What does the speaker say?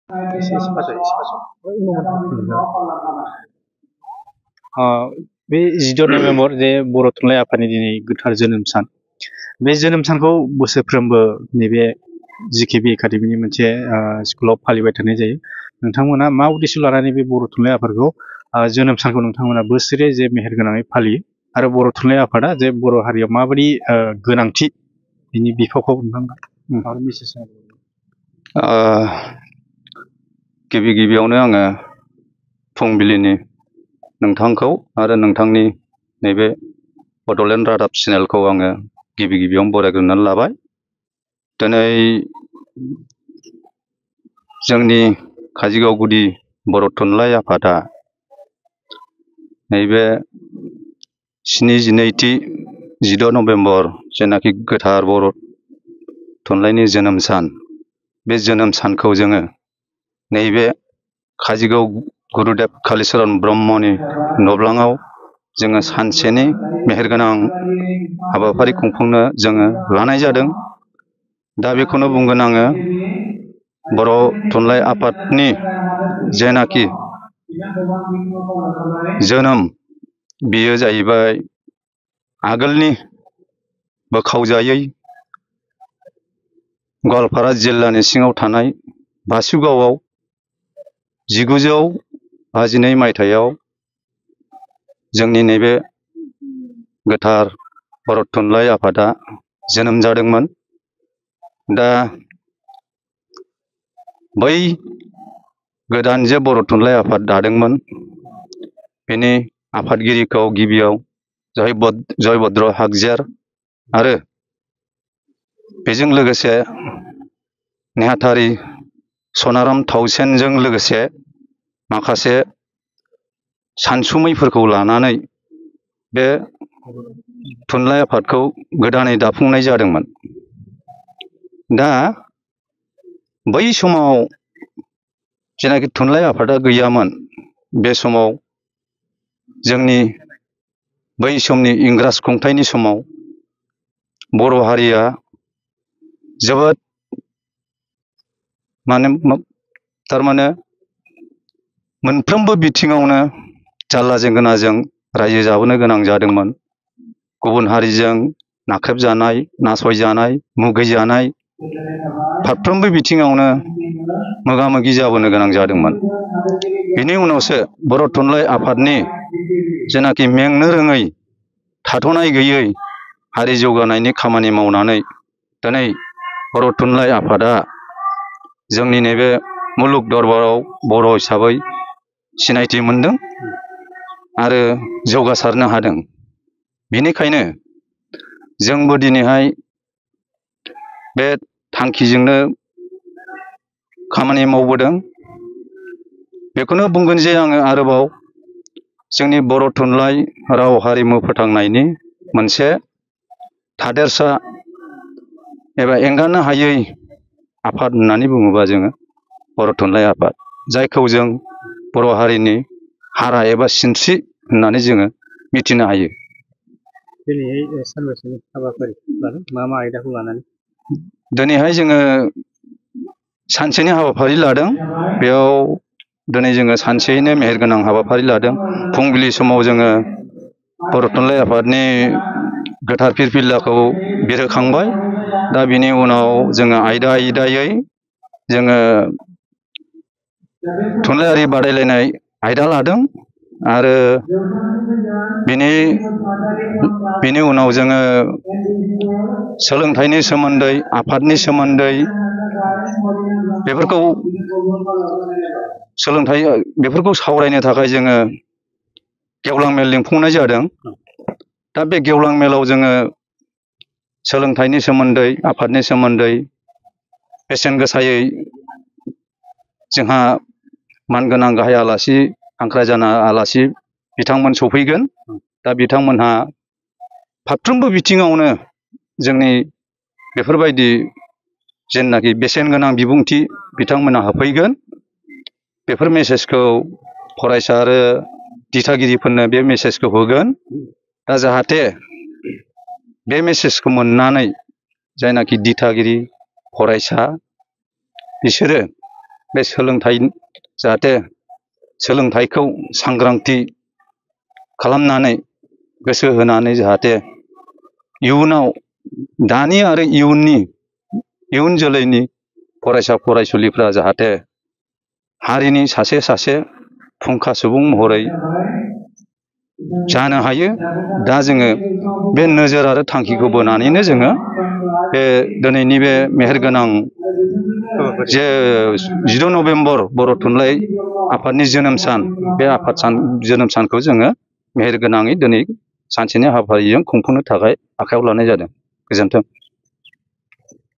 एसे पास बे 14 नभेम्बर जे बर' थुनलाइ आफादनि दिनै गोथार जोनोम सान बे जोनोम सानखौ बोसोरफ्रोमबो नैबे जिकेबि एकाडेमिनि मोनसे स्कुलाव फालिबाय थानाय जायो। नोंथांमोना मा उद्देश्य लानानै बे बर' थुनलाइ आफादखौ जोनोम सानखौ नोंथांमोना बोसोरे जे मेहेरगोनाङै फालियो आरो बर' थुनलाइ आफादा जे बर' हारियाव माबायदि गोनांथि बिनि बिफावखौ नोंथाङा मेसेज गिबियावनो आङो फुंबिलिनि नोंथांखौ आरो नोंथांनि नैबे बड'लेण्ड रादाब चेनेलखौ आङो गिबियावनो बरायग्रोनानै लाबाय। दिनै जोंनि काजिगाव गुदि बर' थुनलाइ आफादा नैबे 72थि 14 नभेम्बर जेनाखि गोथार बर' थुनलाइनि जोनोम सान, बे जोनोम सानखौ जोङो नैबे काजिगाव गुरुदेब कालिचरन ब्रह्मनि नब्लाङाव जोङो सानसेनि मेहेरगोनां हाबाफारि खुंफुंनो जोङो लानाय जादों। दा बेखौनो बुंगोन आङो, बर' थुनलाइ आफादनि जेनाखि जोनोम, बेयो जाहैबाय आगोलनि बोखावजायै गवालपारा जिल्लानि सिङाव थानाय बासुगावआव 1922 मायथाइयाव जोंनि नैबे गोथार बर' थुनलाइ आफादा जोनोम जादोंमोन। दा बै गोदान जे बर' थुनलाइ आफाद दादोंमोन, बेनि आफादगिरिखौ गिबियाव जयभद्र हागजियार आरो बेजों लोगोसे नेहाथारि सनाराम थाउसेनजों लोगोसे माखासे सानसुमैफोरखौ लानानै बे थुनलाइ आफादखौ गोदानै दाफुंनाय जादोंमोन। दा बै समाव जेनाखि थुनलाइ आफादा गैयामोन, बे समाव जोंनि बै समनि इंराज खुंथायनि समाव बर' हारिया जोबोद थारमाने मोनफ्रोमबो बिथिङावनो जाल्ला जेंगोनाजों रायजो जाबोनो गोनां जादोंमोन। गुबुन हारिजों नाख्रेबजानाय, नासयजानाय, मुगैजानाय, फारफ्रोमबो बिथिङावनो मोगा मोगि जाबोनो गोनां जादोंमोन। बेनि उनावसो बर' थुनलाइ आफादनि जेनाखि मेंनो रोङै, थाथ'नाय गैयै हारि जौगानायनि खामानि मावनानै दिनै बर' थुनलाइ आफादा जोंनि नैबे मुलुग दरबाराव बर' हिसाबै सिनायथि मोनदों आरो जौगासारनो हादों। बेनिखायनो जोंबो दिनैहाय बे थांखिजोंनो खामानि मावबोदों। बेखौनो बुंगोन जे आङो आरोबाव जोंनि बर' थुनलाइ राव हारिमु फोथांनायनि मोनसे थादेरसा एबा एंगारनो हायै आफाद होननानै बुङोबा जोङो बर' थुनलाइ आफाद, जायखौ जों बर' हारिनि हारा एबा सिनस्रि होननानै जोङो मिथिनो हायो। दिनैहाय सानबेसेनि हाबाफारि लादों, मा आयदाखौ लानानै? दिनैहाय जोङो सानसेनि हाबाफारि लादों। बेयाव दिनै जोङो सानसेयैनो मेहेरगोनां हाबाफारि लादों। फुंबिलि समाव जोङो बर' थुनलाइ आफादनि गोथार फिरफिलाखौ बिरहोखांबाय। दा बिनि उनाव जोङो आयदायै जोङो थुनलाइयारि बादायलायनाय आयदा लादों आरो बिनि उनाव जोङो सोलोंथाइनि सोमोन्दै, आफादनि सोमोन्दै बेफोरखौ सावरायनो थाखाय जोङो गेवलां मेल लिंफुंनाय जादों। दा बे गेवलां मेलाव जोङो सोलोंथाइनि सोमोन्दै, आफादनि सोमोन्दै बेसेन गोसायै जोंहा मानगोनां गाहाय आलासि, हांख्रायजाना आलासि बिथांमोन सफैगोन। दा बिथांमोनहा फारफ्रोमबो बिथिङावनो जोंनि बेफोरबायदि जेनाखि बेसेन गोनां बिबुंथि बिथांमोनहा होफैगोन। बेफोर मेसेजखौ फरायसा आरो दिथागिरिफोरनो बे मेसेजखौ होगोन। दा जाहाथे बे मेसेजखौ मोननानै जायनाखि दिथागिरि, फरायसा, बिसोरो बे सोलोंथाइ जाहाथे सोलोंथाइखौ सांग्रांथि खालामनानै गोसो होनानै जाहाथे इयुनाव दानि आरो इयुन जोलैनि फरायसा फरायसुलिफ्रा जाहाथे हारिनि सासे फुंखा सुबुं महरै जानो हायो। दा जोङो बे नोजोर आरो थांखिखौ बोनानैनो जोङो बे दिनैनि बे मेहेरगोनां जे 15 नभेम्बर बर' थुनलाइ आफादनि जोनोम सान, बे जोनोम सानखौ जोङो मेहेरगोनाङै दिनै सानसेनि हाबाफारिजों खुंफुंनो थाखाय आखायाव लानाय जादों। गोजोन्थों।